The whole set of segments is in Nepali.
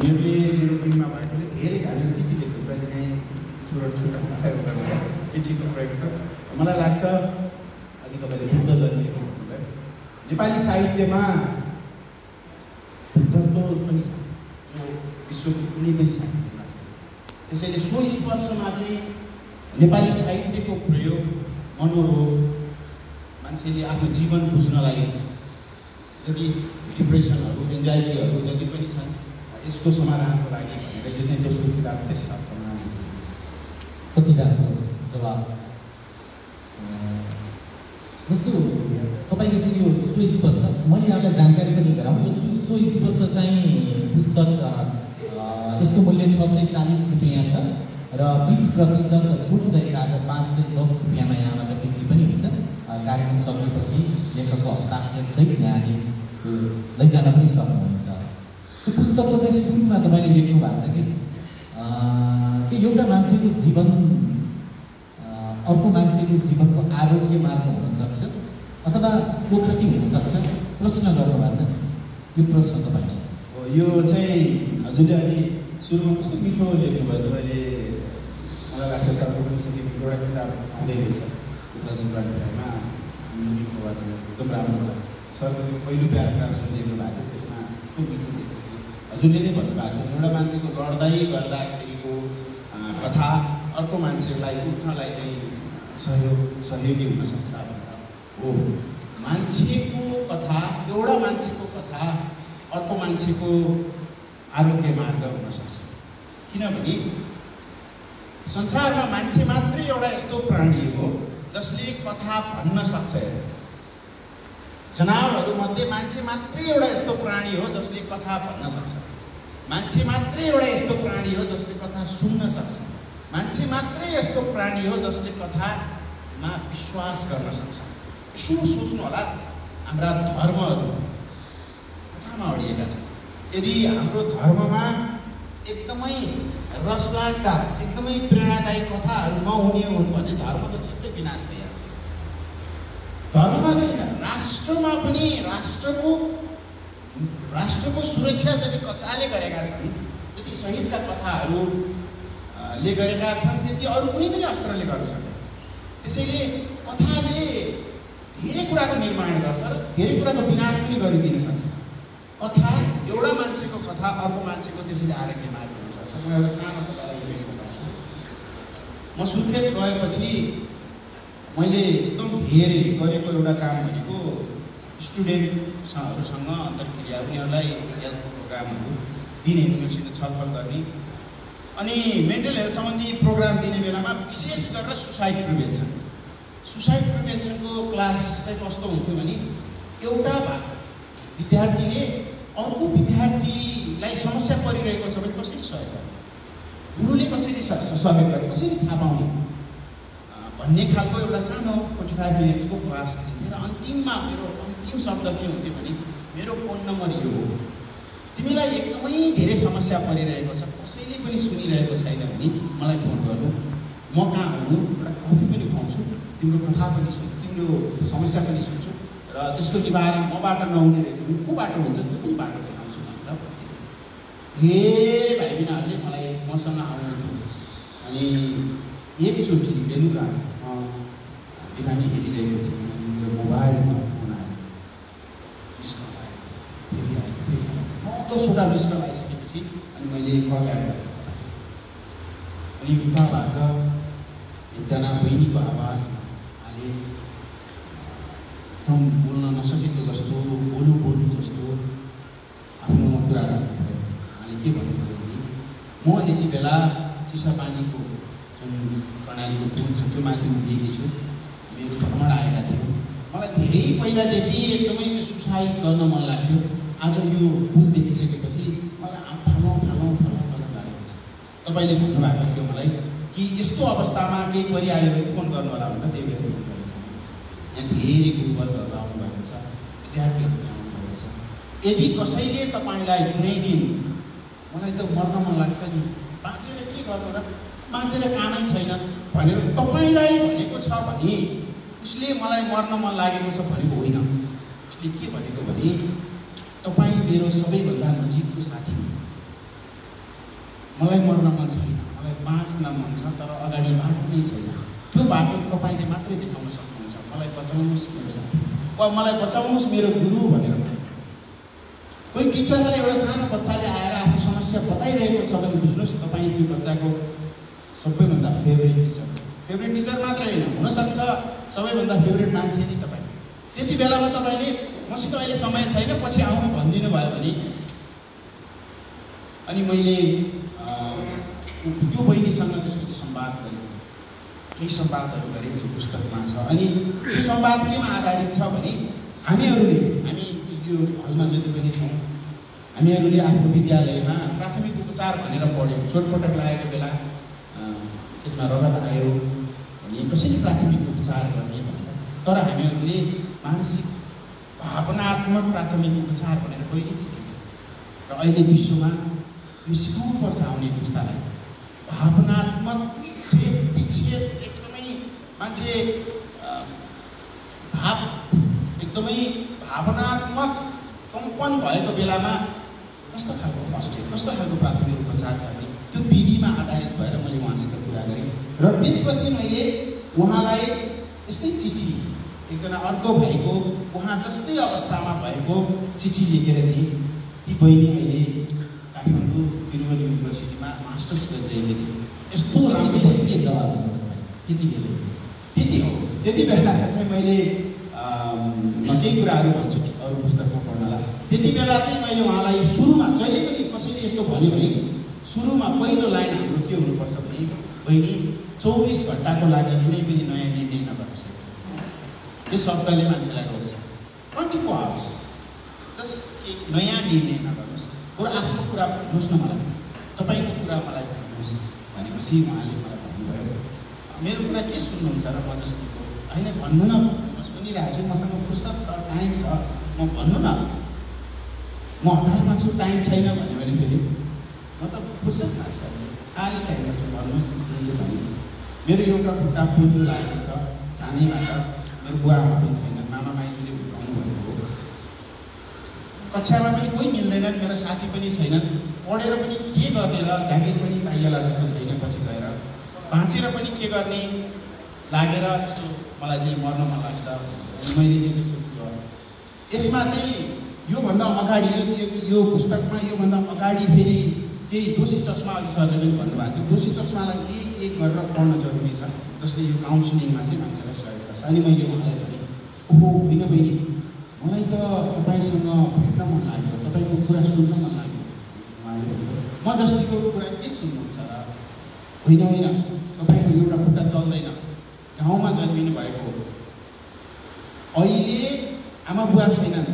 हामीहरूले मेरो टिममा भएकोले धेरै हामीले चिठी लेख्छ कहिले काहीँ चिठीको प्रयोग छ। मलाई लाग्छ अघि तपाईँले बुद्ध जयन्ती भन्नुभयो, नेपाली साहित्यमा बुद्धत्व पनि छ जो विश्वको कुनै पनि साहित्यमा छ। त्यसैले सो स्पर्शमा चाहिँ नेपाली साहित्यको प्रयोग मनोरोग, मान्छेले आफ्नो जीवन बुझ्नलाई जति डिप्रेसनहरू, एन्जाइटीहरू जति पनि छन् यसको समाधानको लागि भनेर यो चाहिँ दोस्रो किताब त्यस अर्थमा कति राम्रो जवाब। जस्तो तपाईँले चाहिँ यो सो स्पर्श, मैले यहाँलाई जानकारी पनि गराउँ, यो सो स्पर्श चाहिँ पुस्तक यसको मूल्य 640 रुपियाँ छ र 20% छुट सहित आज 510 रुपियाँमा यहाँबाट बिक्री पनि हुन्छ। कार्यक्रम सकेपछि लेखकको हस्ताक्षर सहित यहाँले त्यो लैजान पनि सक्नुहुन्छ। त्यो पुस्तकको चाहिँ सुरुमा तपाईँले लेख्नु भएको छ कि एउटा मान्छेको जीवन अर्को मान्छेको जीवनको आरोग्य मार्ग हुनसक्छ अथवा पोखती हुनसक्छ, प्रश्न गर्नुभएको छ। यो प्रश्न तपाईँले यो चाहिँ हजुरले अलि सुरुमा कस्तो मिठो लेख्नुभयो। तपाईँले मलाई लाग्छ सरको पनि सकेको एउटा किताब आउँदै रहेछ 2025मा एकदम राम्रो लाग्यो। सरको पहिलो प्याराग्राफ जुन लेख्नु भएको त्यसमा कस्तो मिठो लेख्नु हजुरले नै भन्नुभएको थियो, एउटा मान्छेको लड्दै गर्दाखेरिको कथा अर्को मान्छेलाई उठ्नलाई चाहिँ सहयोगी हुनसक्छ हो। मान्छेको कथा, एउटा मान्छेको कथा अर्को मान्छेको आरोग्य मार्ग हुनसक्छ। किनभने संसारमा मान्छे मात्रै एउटा यस्तो प्राणी हो जसले कथा भन्न सक्छ। जनावरहरूमध्ये मान्छे मात्रै एउटा यस्तो प्राणी हो जसले कथा भन्न सक्छ। मान्छे मात्रै एउटा यस्तो प्राणी हो जसले कथा सुन्न सक्छ। मान्छे मात्रै यस्तो प्राणी हो जसले कथामा विश्वास गर्न सक्छ। यसो सोच्नु होला, हाम्रा धर्महरू कथामा अडिएका छन्। यदि हाम्रो धर्ममा एकदमै रसलाग्दा, एकदमै प्रेरणादायी कथाहरू नहुने हुन् भने धर्म त छिट्टै विनाश भइहाल्छ। धर्म मात्रै होइन, राष्ट्रमा पनि राष्ट्रको सुरक्षा जति कथाले गरेका छन्, जति शहीदका कथाहरूले गरेका छन्, त्यति अरू कुनै पनि अस्त्रले गर्न सक्दैन। त्यसैले कथाले धेरै कुराको निर्माण गर्छ र धेरै कुराको विनाश पनि गरिदिन सक्छ। कथा, एउटा मान्छेको कथा अर्को मान्छेको त्यसैले आरोग्य मार्ग हुनसक्छ। म एउटा सानो कथा लेख्न चाहन्छु। म सुर्खेत गएपछि मैले एकदम धेरै गरेको एउटा काम भनेको स्टुडेन्टहरूसँग अन्तर्क्रिया, उनीहरूलाई हेल्थ प्रोग्रामहरू दिने, उनीहरूसित छलफल गर्ने अनि मेन्टल हेल्थ सम्बन्धी प्रोग्राम दिने बेलामा विशेष गरेर सुसाइड प्रिभेन्सनको क्लास चाहिँ कस्तो हुन्थ्यो भने एउटा विद्यार्थीले अर्को विद्यार्थीलाई समस्या परिरहेको छ भने कसरी सहयोग गर्ने, गुरुले कसरी सहयोग गर्ने, कसरी थाहा पाउने भन्ने खालको एउटा सानो 45 मिनट्सको क्लास दिन्थेँ। र अन्तिममा मेरो अन्तिम शब्द के हुन्थ्यो भने मेरो फोन नम्बर यो हो, तिमीलाई एकदमै धेरै समस्या परिरहेको छ, कसैले पनि सुनिरहेको छैन भने मलाई फोन गर्नु, म कहाँ हुनु, एउटा कफी पनि खुवाउँछु, तिम्रो कथा पनि सुन्छु, तिम्रो समस्या पनि सुन्छु र त्यसको निवारण मबाट नहुने रहेछ भने को बाटो हुन्छ त्यो पनि बाटो देखाउँछु भनेर धेरै भाइ बहिनीहरूले मलाई मसँग आउनुहुन्थ्यो। अनि एकचोटि बेलुका बिरामी हेरिरहेको थिएँ, मेरो मोबाइलमा फोन आयो, मिस कल आयो, फेरि आयो, 9-10वटा मिस कल आइसकेपछि अनि मैले कल ल्याएर अनि उताबाट एकजना बहिनीको आवाजमा हाले एकदम बोल्न नसकेको जस्तो, बोलु जस्तो आफ्नो कुरा राख्नुभयो। उहाँले के भन्नुभयो भने म यति बेला चिसापानीको जुन कर्णालीको पुल छ त्यो माथि उभिएकी छु, मेरो भ्रमण आएका थियो, मलाई धेरै पहिलादेखि एकदमै सुसाइड गर्न मन लाग्थ्यो, आज यो पुल देखिसकेपछि मलाई ठाउँ लागेको छ। तपाईँले भन्नुभएको थियो मलाई कि यस्तो अवस्थामा केही परिहाल्यो भने फोन गर्नु होला भनेर, त्यही भएर फोन गरेको। यहाँ धेरै गुरुवर्गहरू आउनुभएको छ, विद्यार्थीहरू आउनुभएको छ। यदि कसैले तपाईँलाई कुनै दिन मलाई त मर्न मन लाग्छ नि, बाँचेर के गर्नु र, बाँचेर कामै छैन भनेर तपाईँलाई भनेको छ भने उसले मलाई मर्न मन लागेको छ भनेको होइन। उसले के भनेको भने तपाईँ मेरो सबैभन्दा नजिकको साथी हो, मलाई मर्न मन छैन, मलाई बाँच्न मन छ, तर अगाडि बाटो नै छैन। त्यो बाटो तपाईँले मात्रै देखाउन सक्नुहुन्छ। मलाई बचाउनुहोस् मेरो साथी, वा मलाई बचाउनुहोस् मेरो गुरु भनेर भने कोही टिचरलाई एउटा सानो बच्चाले आएर आफ्नो समस्या बताइरहेको छ भने बुझ्नुहोस् तपाईँ त्यो बच्चाको सबैभन्दा फेभरेट टिचर मात्रै होइन, हुनसक्छ सबैभन्दा फेभरेट मान्छे नै तपाईँ। त्यति बेलामा तपाईँले मसित अहिले समय छैन पछि आउनु भनिदिनु भयो भने, अनि मैले त्यो बहिनीसँग त्यसपछि संवाद गरेँ, केही संवादहरू गरेँ जो पुस्तकमा छ। अनि त्यो संवाद केमा आधारित छ भने हामी यो हलमा जति पनि छौँ हामीहरूले आफ्नो विद्यालयमा प्राथमिक उपचार भनेर पढ्यौँ। चोटपटक लागेको बेला यसमा रगत आयो भने कसरी प्राथमिक उपचार गर्ने भनेर, तर हामीहरूले मानसिक भावनात्मक प्राथमिक उपचार भनेर कहिले सिकेनौँ। र अहिले विश्वमा यो सिकाउनुपर्छ आउने पुस्तालाई। भावनात्मक विच्छेद एकदमै मान्छे एकदमै भावनात्मक कम्पन भएको बेलामा कस्तो खालको फर्स्ट एड, कस्तो खालको प्राथमिक उपचार गर्ने, त्यो विधिमा आधारित भएर मैले उहाँसित कुरा गरेँ। र त्यसपछि मैले उहाँलाई यस्तै चिठी एकजना अर्को भाइको उहाँ जस्तै अवस्थामा भएको चिठी लेखेर दिएँ। ती बहिनी अहिले काठमाडौँ तिरुवल युनिभर्सिटीमा मास्टर्स गरिरहेकी छिन्। यस्तो राम्रो के जवाब त्यति बेला चाहिँ मैले केही कुराहरू भन्छु अरू पुस्तकमा पढ्नलाई। त्यति बेला चाहिँ मैले उहाँलाई सुरुमा जहिले पनि कसैले यस्तो भन्यो भने सुरुमा पहिलो लाइन हाम्रो के हुनुपर्छ भने, बहिनी 24 घन्टाको लागि कुनै पनि नयाँ निर्णय नगर्नुहोस्। यो शब्दले मान्छेलाई रोक्छ। 24 आवर्स जस्ट एक नयाँ निर्णय नगर्नुहोस्, बरु आफ्नो कुरा भन्नुहोस् न, मलाई तपाईँको कुरा मलाई भन्नुहोस् भनेपछि उहाँले मलाई भन्नुभयो मेरो कुरा के सुन्नुहुन्छ र म जस्तीको होइन, भन्नु न, म सुनिरहेको छु, मसँग फुर्सद छ, टाइम छ, म भन्नु न, म हतारमा छु, टाइम छैन भन्यो भने फेरि म त फुर्सदमा छु, खाली टाइममा छु, भन्नुहोस् भने मेरो एउटा खुट्टा फुल्नु लागेको छ सानैबाट। मेरो बुवा आमा पनि छैनन्, मामा माइजूले हुर्काउनु भएको हो। कक्षामा पनि कोही मिल्दैनन्, मेरो साथी पनि छैनन्, पढेर पनि के गर्ने र जागिर पनि पाइएला जस्तो छैन। पछि गएर बाँचेर पनि के गर्ने लागेर जस्तो मलाई चाहिँ मर्न मन लाग्छ। मैले चाहिँ त्यसपछि यसमा चाहिँ योभन्दा अगाडि यो पुस्तकमा योभन्दा अगाडि फेरि केही दोषी चस्मा अघि सरले पनि भन्नुभएको थियो। दोषी चस्मालाई एक गरेर पढ्न जरुरी छ, जसले यो काउन्सिलिङमा चाहिँ मान्छेलाई सहयोग गर्छ। अनि मैले उहाँलाई भने ओहो होइन बहिनी, मलाई त तपाईँसँग भेट्न मन लाग्यो, तपाईँको कुरा सुन्न मन लाग्यो। उहाँले भन्नुभयो म जस्तीको कुरा के सुन्नुहुन्छ र? होइन तपाईँको एउटा खुट्टा चल्दैन, गाउँमा जन्मिनु भएको, अहिले आमा बुवा छैनन्,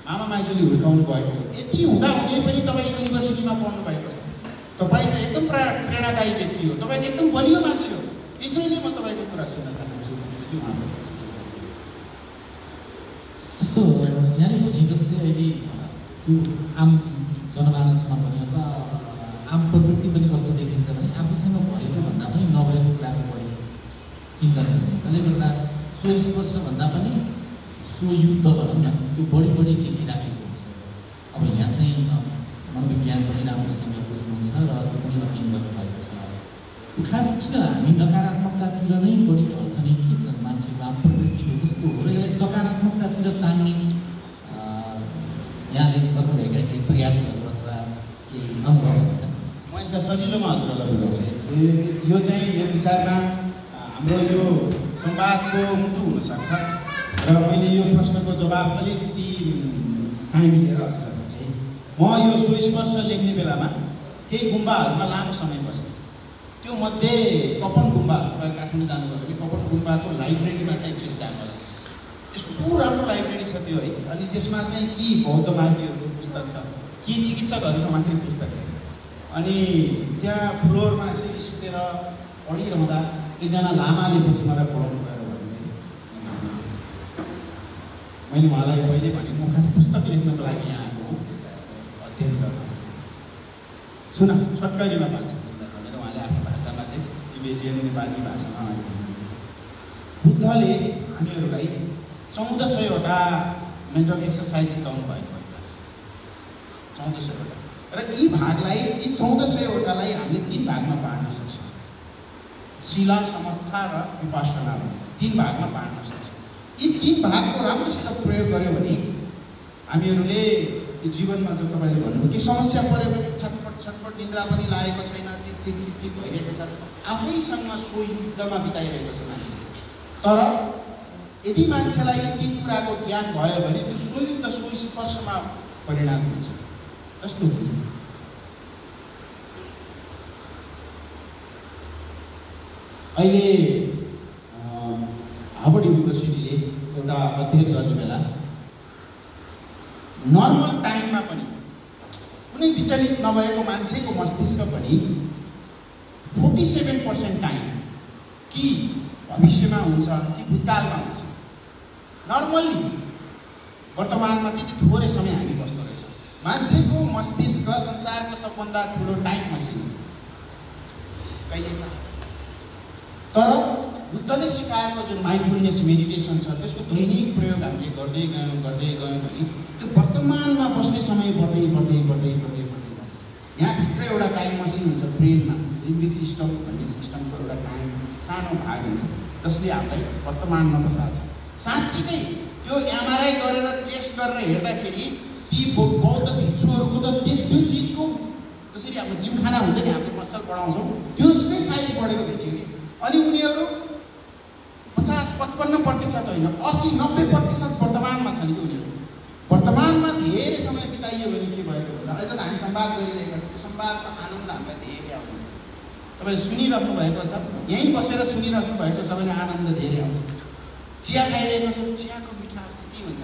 मामा माइजूले हुर्काउनु भएको, यति हुँदा हुँदै पनि तपाईँ युनिभर्सिटीमा पढ्नु भएको छ। तपाईँ त एकदम प्रेरणादायी व्यक्ति हो, तपाईँ एकदम बलियो मान्छे हो, त्यसैले म तपाईँको कुरा सुन्न चाहन्छु भनेपछि उहाँको जस्तो यहाँले भने जस्तै अहिले यो आम जनमानसमा पनि अथवा आम प्रवृत्ति पनि कस्तो देखिन्छ भने आफूसँग भएको भन्दा पनि नभएको कुराको बढी चिन्तन गर्ने, त्यसले गर्दा स्वस्पर्शभन्दा पनि स्वयुद्ध भनौँ न त्यो बढी देखिराखेको हुन्छ। अब यहाँ चाहिँ मनोविज्ञान पनि राम्रोसँग बुझ्नुहुन्छ र त्यो पनि अध्ययन गर्नुभएको छ। खास किन हामी नकारात्मकतातिर नै बढी ढल्कने के छ, मान्छेको आम प्रवृत्तिको कस्तो हो र यसलाई सकारात्मकतातिर तान्ने यहाँले गर्नुभएका केही प्रयासहरू अथवा केही अनुभवहरू छ? म यसलाई सजिलोमा हजुरहरूलाई बुझाउँछु। यो चाहिँ मेरो विचारमा हाम्रो यो संवादको मुटु हुनसक्छ र मैले यो प्रश्नको जवाब अलिकति टाइम लिएर हजुरहरूलाई चाहिँ म यो स्वस्पर्श लेख्ने बेलामा केही गुम्बाहरूमा लामो समय बसेँ। त्यो मध्ये कपन गुम्बा, काठमाडौँ जानुभयो भने कपन गुम्बाको लाइब्रेरीमा चाहिँ एकचोटि जानु होला। यस्तो राम्रो लाइब्रेरी छ त्यो है। अनि त्यसमा चाहिँ कि बौद्धवादीहरूको पुस्तक छ, कि चिकित्सकहरूको मात्रै पुस्तक छ। अनि त्यहाँ फ्लोरमा यसरी सुतेर पढिरहँदा एकजना लामाले पछि मलाई बोलाउनु गएर भन्नुभयो, मैले उहाँलाई पहिले भने म खास पुस्तक लेख्नको लागि यहाँ आएको हो, अध्ययन गर्न, सुन छोटकरीमा भन्छु भनेर उहाँले आफ्नो भाषामा चाहिँ टिबेटियन नेपाली भाषामा बुद्धले हामीहरूलाई 1400वटा मेन्टल एक्सर्साइज सिकाउनु भएको क्लास 1400वटा। र यी भागलाई यी 1400वटालाई हामीले 3 भागमा बाँड्न सक्छौँ। शिला, समर्था र विपश्यना 3 भागमा बाँड्न सक्छौँ। यी 3 भागको राम्रोसित प्रयोग गर्यो भने हामीहरूले जीवनमा जो तपाईँले भन्नुभयो कि समस्या पऱ्यो भने छटपट निन्द्रा पनि लागेको छैन, चिक भइरहेको छ, आफैसँग सोयुद्धमा बिताइरहेको छ मान्छे। तर यदि मान्छेलाई यी 3 कुराको ज्ञान भयो भने त्यो सोयुद्ध सोस्पर्शमा परिणाम हुन्छ। जस्तो कि अहिले हार्वर्ड युनिभर्सिटीले एउटा अध्ययन गर्ने बेला नर्मल टाइममा पनि कुनै विचलित नभएको मान्छेको मस्तिष्क पनि 47% टाइम कि भविष्यमा हुन्छ कि भूतकालमा हुन्छ। नर्मल्ली वर्तमानमा त्यति थोरै समय हामी बस्दो रहेछ। मान्छेको मस्तिष्क संसारको सबभन्दा ठुलो टाइम मसिन कहिले तर बुद्धले सिकाएको जुन माइन्डफुलनेस मेडिटेसन छ त्यसको दैनिक प्रयोग हामीले गर्दै गयौँ भने त्यो वर्तमानमा बस्ने समय बढ्दै जान्छ। यहाँभित्र एउटा टाइम मसिन हुन्छ, ब्रेनमा लिम्बिक सिस्टम भन्ने सिस्टमको एउटा टाइम सानो भाग हुन्छ जसले हामीलाई वर्तमानमा बसाल्छ। साँच्चीकै त्यो एमआरआई गरेर टेस्ट गरेर हेर्दाखेरि ती बौद्ध भिक्षुहरूको त त्यस्तो चिजको जसरी हाम्रो जिमखाना हुन्छ नि, हामीले मसल बढाउँछौँ त्यसकै साइज बढेको भेट्यो नि। अनि उनीहरू 50-55% होइन 80-90% वर्तमानमा छन् कि उनीहरू वर्तमानमा धेरै समय बिताइयो भने के भयो त भन्दा अझ हामी संवाद गरिरहेका छौँ। त्यो संवादको आनन्द हामीलाई धेरै आउँछ। तपाईँले सुनिराख्नु भएको छ, यहीँ बसेर सुनिराख्नु भएको छ भने आनन्द धेरै आउँछ। चिया खाइरहेको छ, चियाको मिठास के हुन्छ,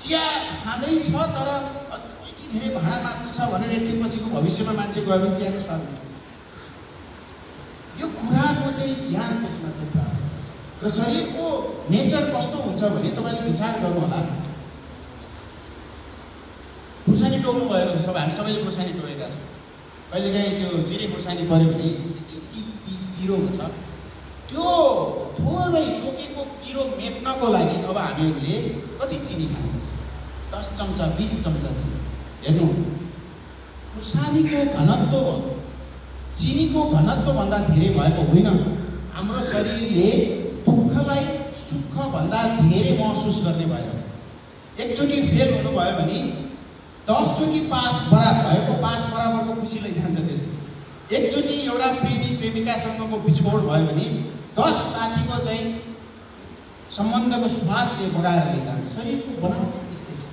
चिया खाँदैछ तर यति धेरै भाडा मात्नु छ भनेर एकछिनपछिको भविष्यमा मान्छे गयो भने चियाको स्वाद हुन्छ। यो कुराको चाहिँ ज्ञान त्यसमा चाहिँ प्राप्त हुन्छ। र शरीरको नेचर कस्तो हुन्छ भने तपाईँले विचार गर्नु होला। खुर्सानी टोक्नु भएको छ, हामी सबैले खुर्सानी टोकेका छौँ। कहिलेकाहीँ त्यो जिरे खुर्सानी पऱ्यो भने यति पिरो हुन्छ। त्यो थोरै टोकेको पिरो मेट्नको लागि अब हामीहरूले कति चिनी खानुपर्छ? 10 चम्चा 20 चम्चा चिनी। हेर्नु, खुर्सानीको घनत्व चिनीको घनत्वभन्दा धेरै भएको होइन। हाम्रो शरीरले दुःखलाई सुखभन्दा धेरै महसुस गर्ने भएर एकचोटि फेल हुनुभयो भने 10 चोटि पास बराबरको खुसी लैजान्छ। त्यसले एकचोटि एउटा प्रेमिकासँगको बिछोड भयो भने 10 साथीको चाहिँ सम्बन्धको स्वादले बगाएर लैजान्छ। शरीरको बनावट त्यस्तै छ।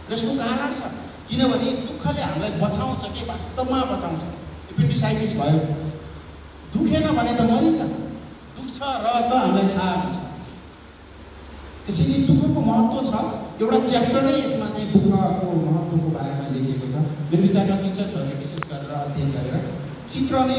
र यसको कारण छ किनभने दुःखले हामीलाई बचाउँछ कि वास्तवमा बचाउँछ। एपेन्डिसाइटिस भयो, दुखेन भने त मरिन्छ, दुख्छ र त हामीलाई थाहा हुन्छ। त्यसैले दुःखको महत्त्व छ। एउटा च्याप्टर नै यसमा चाहिँ दुःखको महत्त्वको बारेमा लेखिएको छ। मेरो विचारमा टिचर्सहरूले विशेष गरेर अध्ययन गरेर चित्र नै